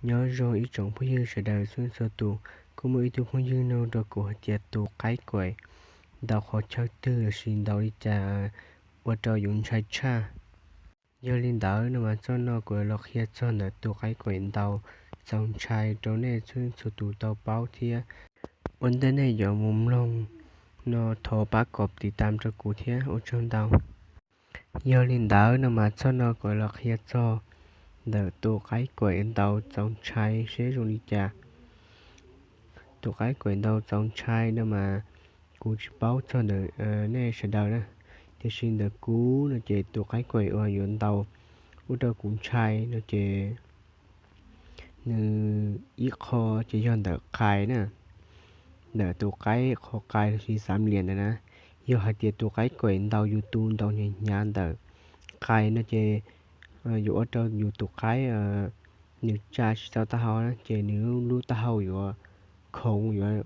Nyob zoo ib tsoom phooj ywg sawv daws txhua txhua tus, kuj muaj ib tug phooj ywg nug rau kuv hais tias tus qaib kaim ntaus qhov chaw twg lossis ntaus li cas ua rau yus ntshai tshaj. Yog li ntawd no mas txoj no kuv los qhia txog ntawm tus qaib kaim ntaus txaus ntshai rau nej txhua txhua tus tau paub thiab. Ua ntej nej yuav mus mloog no thov pab kom tiv tam rau kuv thiab ua tsaug ntau. Yog li ntawd no mas txoj no kuv los qhia txog ntawm tus qaib kaim ntaus txaus ntshai seb zoo li cas. Tus qaib kaim ntaus txaus ntshai no mas kuv tsis paub txog ntawm nej sawv daws na, tiam sis ntawm kuv no ces tus qaib kaim uas yuav ntaus ua rau kuv ntshai no ces nws ib qho ces yog ntawm qais na, ntawm tus qaib qhov qais lossis xav lias ntawd na. Yog hais tias tus qaib kaim ntaus yus tus ntaus hnyav hnyav ntawm qais no ces yuav ua rau yus tus qaib nws tsa tsis tau taub hau na, ces nws lub taub hau yuav khoov yuav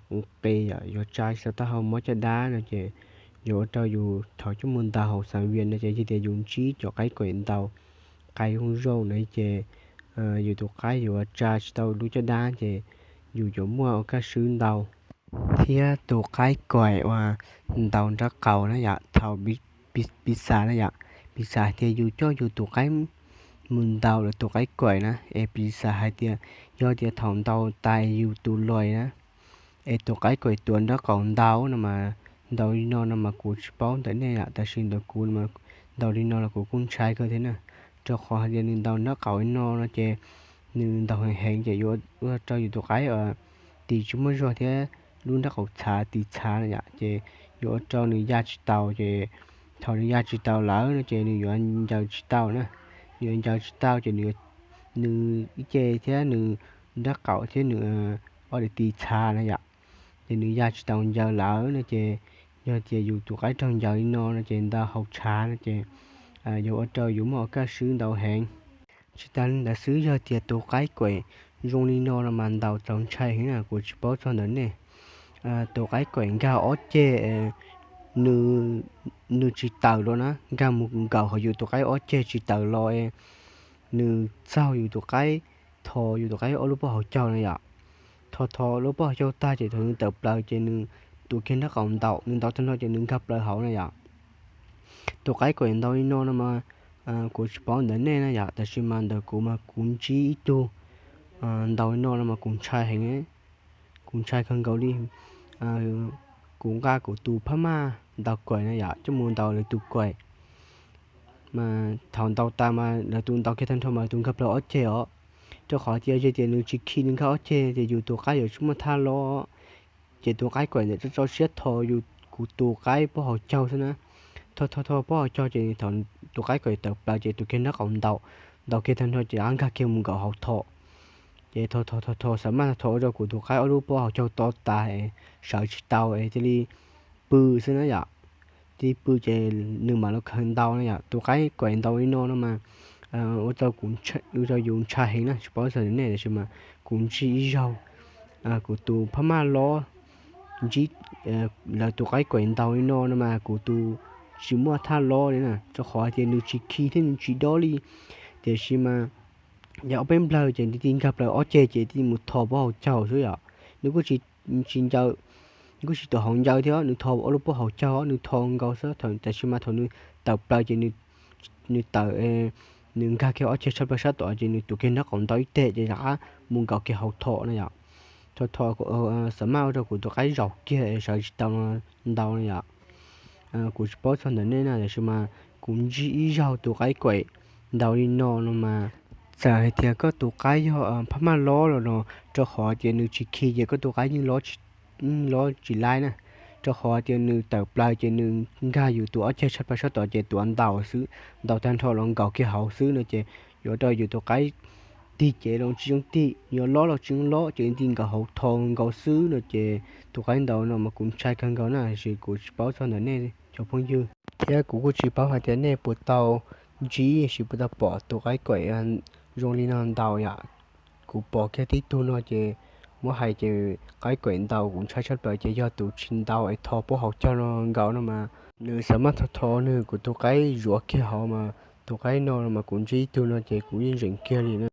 qe yom, yuav tsa tsis tau taub hau mob caj dab no ces yuav ua rau yus thaum coj mus ntaus hauv xav lias no ces yog tias yus ntsib cov qaib kaim ntaus qais zoo zoo no ces yus tus qaib yuav tsa tsis tau lub caj dab ces yus yuav muaj ua kaj swb ntau. Thiab tus qaib kaim uas ntaus nraub qaum na yom, thaum piv xam na yom, piv xam hais tias yus coj yus tus qaib mus ntaus lawv tus qaib kaim na, es piv xam hais tias yog tias thaum ntaus tas yus tus lais na, es tus qaib kaim tuav nraub qaum ntaus no mas, ntaus li no no mas kuv tsis paub ntawm nej yom, tab sis ntawm kuv ntaus li no los kuv kuj ntshai kawg thiab na, rau qhov hais tias nws ntaus nraub qaum li no no ces nws ntaus heev heev ces yuav ua rau yus tus qaib tis tsis muaj zog thiab lub nraub qaum txhav tis txhav na yom, ces yuav ua rau nws ya tsis taus ces thaum nws ya tsis taus lawm no ces nws yuav ncaws tsis tau na, nws yuav ncaws tsis tau ces nws ib ce thiab nws nraub qaum thiab nws ob daim tis txhav na yom, ces nws ya tsis tau ncaws lawm no ces yog tias yus tus qaib raug ncaws li no no ces ntaus hauv tshav no ces yuav ua rau yus muaj ua kaj swb ntau heev. Tsis tas li ntawd xwb, yog tias tus qaib kaim zoo li no no mas ntaus txaus ntshai heev na, kuv tsis paub txog ntawm nej. Tus qaib kaim nkag ob ceg, nws tsis tawm los na, nkag mus nkaum hauv yus tus qaib ob ceg tsis tawm los, nws txaug yus tus qaib, tho yus tus qaib ob lub pob hauv caug na yom. Tho tho lub pob hauv caug tag ces thaum nws tawm plaws ces nws tuav kiag nraub qaum ntaus, nws ntaus tag nrho ces nws nkag plaws hauv na yom. Tus qaib kaim ntaus li no no mas kuv tsis paub ntawm nej na yom, tab sis mas ntawm kuv mas kuv ntsib ib tug ntaus li no no mas kuv ntshai heev, kuv ntshai kawg nkaus li. Kuv nqa kuv tus phab maj ntaus kaim na yom, coj mus ntaus lawv tus kaim. Mas thaum ntaus tas mas lawv tus ntaus kiag tag nrho mas lawv tus nkag plaws ob ceg os. Rau qhov tias yog tias nws tsis khi nws nkag ob ceg ces yus tus qaib yuav tsis muaj thaj lob, ces tus qaib kaim ntawd tso tso siab tho yus kuv tus qaib pob hauv caug xwb na. Tho tho tho pob hauv caug ces thaum tus qaib kaim tawm plaws ces tuav kiag nraub qaum ntaus, ntaus kiag tag nrho ces nkag kiag mus nkaum hauv tho. Ces tho tho tho tho xav maj tho ua rau kuv tus qaib ob lub pob hauv caug to tas, sawv tsis tau es cia li pw xwb na yom. Cia li pw ces nws mam li khaws ntaus na yom. Tus qaib kaim ntaus li no no mas ua rau yus ntshai heev na, tsis paub txog nej tab sis mas kuv ntsib ib zaug kuv tus phab maj lob ntsib lawv tus qaib kaim ntaus li no no mas kuv tus tsis muaj thaj lob li na, rau qhov tias nws tsis khi thiab nws tsis dob li. Tiam sis mas yog ob peb nplawg ces nws tig nkag plaws ob ceg ces tig mus tho pob hauv caug xwb yom. Nws kuj tsis ncaws, nws kuj tsis tuav hauv ncaws thiab, nws tho ob lub pob hauv caug, nws tho nkaus xwb, tab sis mas thaum nws tawm plaws ces nws tawm, nws nkag kiag ob ceg tshaj plaws sab tod ces nws tuav kiag nraub qaum ntaus ib teg ces rov qab mus nkaum kiag hauv tho na yom. Tho tho xav maj ua rau kuv tus qaib zaum kiag es sawv tsis tau ntaus na yom. Kuv tsis paub txog ntawm nej na, tab sis mas kuv ntsib ib zaug tus qaib kaim ntaus li no no mas, txawm hais tias koj tus qaib yog phab maj lob los no, rau qhov tias nws tsis khi ces koj tus qaib yeej lob tsis laib na, rau qhov tias nws tawm plaws ces nws nkag yus tus ob ceg tshaj plaws sab tod ces tuav ntaus xwb, ntaus tag nrho los nkaum kiag hauv xwb no ces yuav rau yus tus qaib tig cev los tsis zoo tig, yuav lob los tsis zoo lob ces tig nkaum hauv tho nkaus xwb no ces tus qaib ntaus no mas kuv ntshai kawg nkaus na, tab sis kuv tsis paub txog ntawm nej cov phooj ywg, thiab kuv kuj tsis paub hais tias nej puas tau ntsib lossis puas tau pom tus qaib kaim zoo li no ntaus yom. Kuv pom kiag tib tug no ces muab hais ces qaib kaim ntaus kuv ntshai tshaj plaws ces yog tus tsis ntaus es tho pob hauv caug no nkaus no mas, nws xav maj tho tho nws kuv tus qaib zuav kiag hauv mas, tus qaib no mas kuv ntsib ib tug no ces kuv yeej zeem kiag li na.